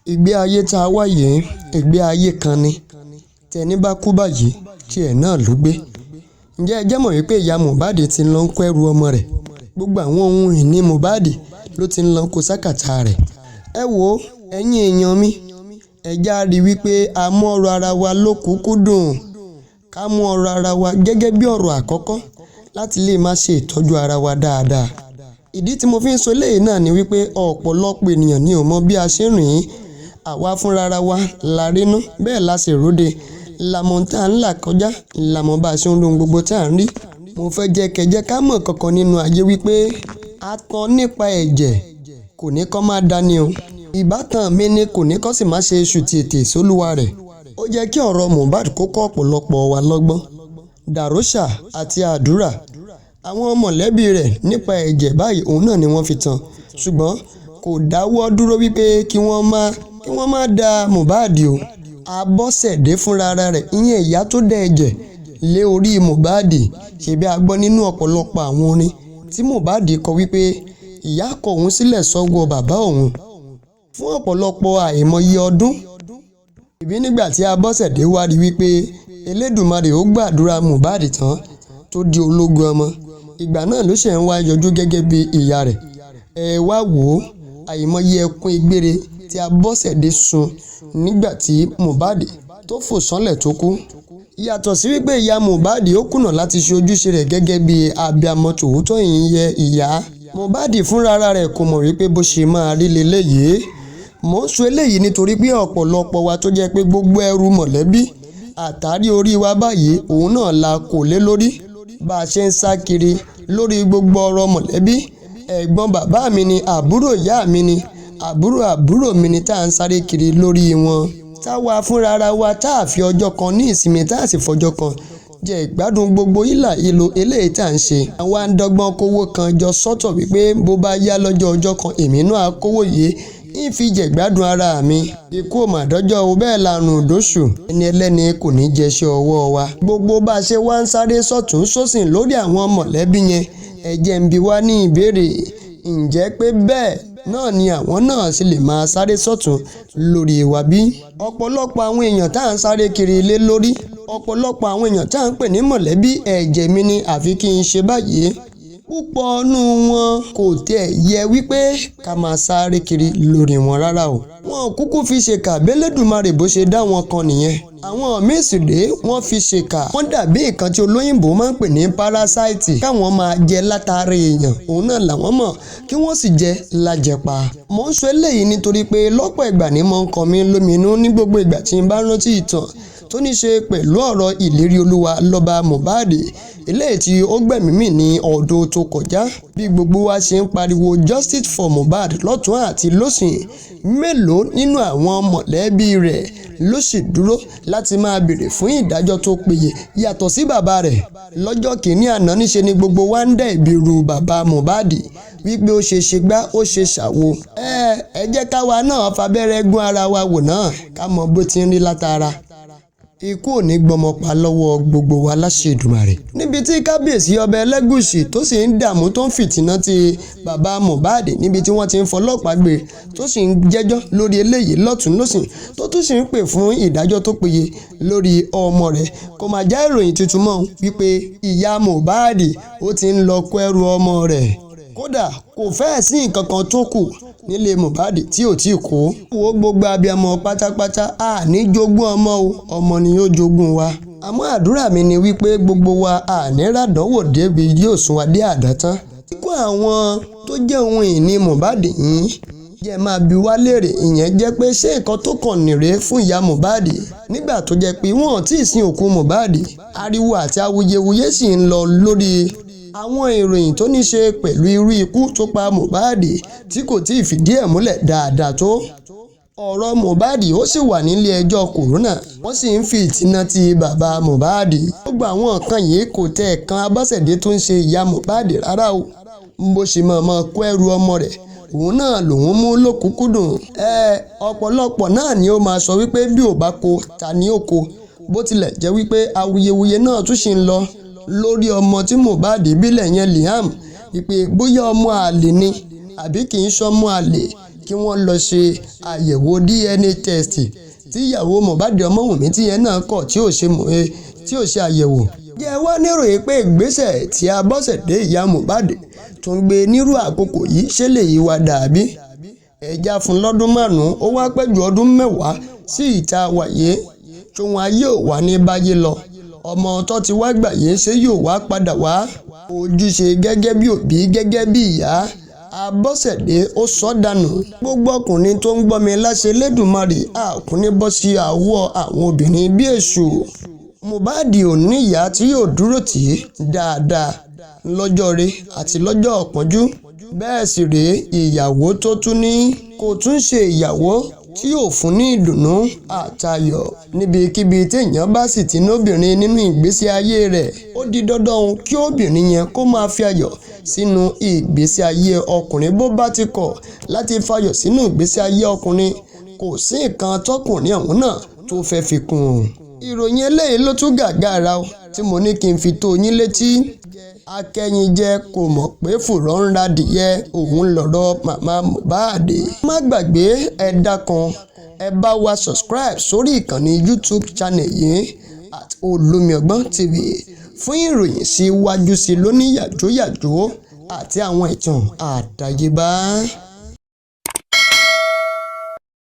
Ìgbé ayé tá a wá yìí, ìgbé ayé kan ni. Tẹni bá kú báyìí, tiẹ̀ náà ló gbé. Ǹjẹ́ ẹ jẹ́ mọ̀ wípé ìyá Mohbad ti ń lọ kó ẹrù ọmọ rẹ̀? Gbogbo àwọn ohun ìní Mohbad ló ti ń lọ kó sákàtà rẹ̀. Ẹ wo ẹ̀yin èèyàn mi, ẹ já rí wípé a mú ọ̀rọ̀ ara wa lókùúkúdùn. Ká mú ọ̀rọ̀ ara wa gẹ́gẹ́ bí ọ̀rọ̀ àkọ́kọ́ láti lè máa ṣe ìtọ́jú ara wa dáadáa. Ìdí tí mo fi ń sọ eléyìí náà ni wípé ọ̀pọ̀lọpọ̀ ènìyàn ni ò mọ bí a ṣe ń rìn. Àwa fúnra ra wa la rínú, bẹ́ẹ̀ la sì róde. La mọ̀ ohun tí à ń là kọjá, la mọ̀ bá ṣe ń rí ohun gbogbo tí à ń rí. Mo fẹ́ jẹ́ kẹ́ jẹ́ ká mọ̀ kankan nínú ayé wípé a tan nípa ẹ̀jẹ̀ kò ní kó má dání o. Ìbátan mi ni kò ní kó sì má ṣe ṣùtì ètè sólúwa rẹ̀. Ó jẹ́ kí ọ̀rọ̀ Mohbad kó kọ́ ọ̀pọ̀lọpọ̀ wa lọ́gbọ́n. Dàróṣà àti àdúrà. Àwọn mọ̀lẹ́bí rẹ̀ nípa ẹ̀jẹ̀ báyìí òun náà ni wọ́n fi tan. Ṣùgbọ́n kò dáwọ́ dúró wípé kí wọ́n má da Mohbad o. Abọ́sẹ̀dé fúnra rẹ̀, ìyẹn ìyá tó dá ẹ̀jẹ̀ lé orí Mohbad. Ṣèbí a gbọ́ nínú ọ̀pọ̀lọpọ̀ àwọn orin tí Mohbad kọ wípé ìyá kọ òun sílẹ̀ sọ́wọ́ bàbá òun fún ọ̀pọ̀lọpọ̀ àìmọye ọdún. Ìbí nígbà tí Abọ́sẹ̀dé wá rí wípé Elédùmarè ó gbàdúrà Mohbad tán tó di ológun ọmọ. Ìgbà náà ló ṣẹ̀ ń wá yọjú gẹ́gẹ́ bí ìyá rẹ̀. Ẹ wá wò ó, àìmọye ẹkún ìgbére tí Abọ́sẹ̀dé sun nígbà tí Mohbad tó fò sánlẹ̀ tó kú. Yàtọ̀ sí wípé ìyá Mohbad ó kùnà láti ṣe ojúṣe rẹ̀ gẹ́gẹ́ bí abiamọ tòótọ́ ìyẹn ìyá. Mohbad fúnra rẹ̀ kò mọ̀ wípé bó ṣe máa rí leléyìí. Mò ń sọ eléyìí nítorí pé ọ̀pọ̀lọpọ̀ wa tó jẹ́ pé gbogbo ẹrù mọ̀lẹ́bí àtàrí orí wa báyìí òun náà la kò lé lórí. Bá a ṣe ń sá kiri lórí gbogbo ọ̀rọ̀ mọ̀lẹ́bí, ẹ̀gbọ́n bàbá mi ni, àbúrò ìyá mi ni, àbúrò àbúrò mi ni tá à ń sáré kiri lórí wọn. Táwa fúnra ra wa tá a fi ọjọ́ kan ní ìsinmi tá a sì fọjọ́ kan jẹ ìgbádùn gbogbo ìlà ìlò eléyìí tá à ń ṣe. Àwa ń dọ́gbọ́n kówó kan jọ sọ́tọ̀ wípé bó bá yá lọ́jọ́ ọjọ́ kan èmi náà á kówó yìí ń fi jẹ ìgbádùn ara mi. Ikú ò mà dọ́jọ́ o, bẹ́ẹ̀ làrùn òdòṣù. Ẹni ẹlẹ́ni kò ní jẹṣẹ́ ọwọ́ wa. Gbogbo bá a ṣe wá ń sáré sọ́tùn sósìn lórí àwọn mọ̀lẹ́bí yẹn, ẹ jẹ́ ń bi wá ní ìbéèrè. Ǹjẹ́ pé bẹ́ẹ̀ náà ni àwọn náà ṣe lè máa sáré sọ́tùn lórí wa bí? Ọ̀pọ̀lọpọ̀ àwọn èèyàn tá à ń sáré kiri ilé lórí, ọ̀pọ̀lọpọ̀ àwọn èèyàn tá à ń pè ní mọ̀lẹ́bí ẹ̀jẹ̀ mi ni àfi kí n ṣe báyìí. Púpọ̀ nú wọn kò tiẹ̀ yẹ wípé ká máa sáré kiri lórí wọn rárá o. Wọn kúkú fi ṣèkà b'Elédùmarè bó ṣe dá wọn kan nìyẹn. Àwọn míì sì rèé wọ́n fi ṣèkà. Wọ́n dàbí nǹkan tí olóyìnbó máa ń pè ní parasite káwọn máa jẹ látara èèyàn, òun náà làwọn mọ̀ kí wọ́n sì jẹ lájẹpa. Mò ń sọ eléyìí nítorí pé lọ́pọ̀ ìgbà ní mò ń kọ mí lóminú ní gbogbo ìgbà tí n bá rántí ìtàn tó ní ṣe pẹ̀lú ọ̀rọ̀ ìlérí Olúwa lọ́ba Mohbad eléyìí tí ó gbẹ̀mí mì ní ọdún tó kọjá. Bí gbogbo wa ṣe ń pariwo justice for Mohbad lọ́tùn àti lósìn, mélòó nínú àwọn mọ̀lẹ́bí rẹ̀ ló sì dúró láti máa béèrè fún ìdájọ́ tó péye yàtọ̀ sí bàbá rẹ̀. Lọ́jọ́ kìíní àná níṣe ni gbogbo wa ń dẹ̀ ibi ru bàbá Mohbad wípé ó ṣe ṣe gbá ó ṣe ṣàwo. Ẹ jẹ́ káwa náà fabẹ́rẹ́ gún ara wa wò náà ká mọ bó ti ń rí látara. Ikú ò ní gbọmọ pa lọ́wọ́ gbogbo wa láṣẹ Èdùmàrè. Níbi tí kábíyèsí ọba Ẹlẹ́gùṣì tó sì ń dààmú tó ń fìtínà ti bàbá Mohbad níbi tí wọ́n ti ń fọlọ́pàá gbé tó sì ń jẹ́jọ́ lórí eléyìí lọ́tùn lósìn tó tún sì ń pè fún ìdájọ́ tó péye lórí ọmọ rẹ̀. Kò mà já ìròyìn tuntun mọ́ wípé ìyá Mohbad ó ti ń lọ kó ẹrù ọmọ rẹ̀. Kódà kò fẹ́ẹ̀ sí nǹkan kan tó kù nílé Mohbad tí ò tíì kó. Wo gbogbo abiyamọ pátápátá, a ní jogún ọmọ o, ọmọ ni yóò jogún wa. Àmọ́ àdúrà mi ni wípé gbogbo wa a ní ràdánwò débi yóò sún wa dé àdán tán. Ikú àwọn tó jẹ́ ohun ìní Mohbad yìí jẹ́ máa bi wá léèrè, ìyẹn jẹ́ pé ṣé nǹkan tó kàn nìrè fún ìyá Mohbad nígbà tó jẹ́ pé wọ́n ò tí ì sin òkú Mohbad. Ariwo àti awuyewuye sì ń lọ lórí àwọn ìròyìn tó ní ṣe pẹ̀lú irú ikú tó pa Mohbad tí kò tí ì fìdí ẹ̀ múlẹ̀ dáadáa tó. Ọ̀rọ̀ Mohbad ó sì wà nílé ẹjọ́ kòrónà, wọ́n sì ń fi ìtìná ti bàbá Mohbad. Gbogbo àwọn nǹkan yìí kò tẹ̀ kan Abọ́sẹ̀dé tó ń ṣe ìyá Mohbad rárá o. Bó ṣe mọ̀ọ́mọ̀ kó ẹrù ọmọ rẹ̀, òun náà lòun mú lókùúkúdùn. Ọ̀pọ̀lọpọ̀ náà ni ó máa sọ wípé bí ò bá ko, ta ni ó ko? Bó tilẹ̀ jẹ́ wípé awuyewuye náà tún ṣì ń lọ lórí ọmọ tí Mohbad bílẹ̀ yẹn Liam, wípé bóyá ọmọ àlè ni àbí kì í ṣọmọ àlè kí Kí wọ́n lọ ṣe àyẹ̀wò DNA test, tí ìyàwó Mohbad, Ọmọ́wùnmí, tíyẹn náà kọ̀ tí ò ṣe àyẹ̀wò. Jẹ́ wá níròyìn pé ìgbésẹ̀ tí Abọ́sẹ̀dé, ìyá Mohbad, tó ń gbé nírú àkókò yìí, ṣe lè yí wa dàbí ẹja fún lọ́dún 5, ó wá pẹ́ ju ọdún 10 sí ìta wàyé tóun ayé ò wá ní báyé lọ. Ọmọ tó ti wá gbà yé, ṣé yóò wá padà wá ojúṣe gẹ́gẹ́ bí òbí, gẹ́gẹ́ bí ìyá? Abọ́sẹ̀dé ó sọ dànù. Gbogbo ọkùnrin tó ń gbọ́ mi, láṣẹ Lẹ́dùnmarè, àkúnní bọ́ sí àwọ̀ àwọn obìnrin bí èṣù. Mohbad ò ní ìyá tí yóò dúró tì í dáadáa lọ́jọ́ rẹ̀ àti lọ́jọ́ ọ̀pọ̀njú. Bẹ́ẹ̀ sì rèé, ìyàwó tó tún ní kò tún ṣe ìyàwó tí yóò fún ní ìdùnnú àtayọ̀. Níbikíbi téèyàn bá sì ti nóbìnrin nínú ìgbésí ayé rẹ̀, ó di dandan kí obìnrin yẹn kó máa fi ayọ̀ sínú ìgbésí ayé ọkùnrin. Bó bá ti kọ̀ láti fayọ̀ sínú ìgbésí ayé ọkùnrin, kò sí nǹkan tọkùnrin ọ̀hún náà tó fẹ́ fi kún un. Ìròyìn eléyìí ló tún gàgàrà o tí mo ní kí n fi tó yín létí. Akẹ́yìnjẹ kò mọ̀ pé fùrọ̀ ń ra adìyẹ òun lọ̀rọ̀ màmá Mohbad. Má gbàgbé, ẹ dákun, ẹ bá wa subscribe sórí ìkànnì YouTube channel yìí, @OlómiỌgbọ́n TV, fún ìròyìn síwájú sí lóní yàjóyàjó àti àwọn ìtàn àdáyébá.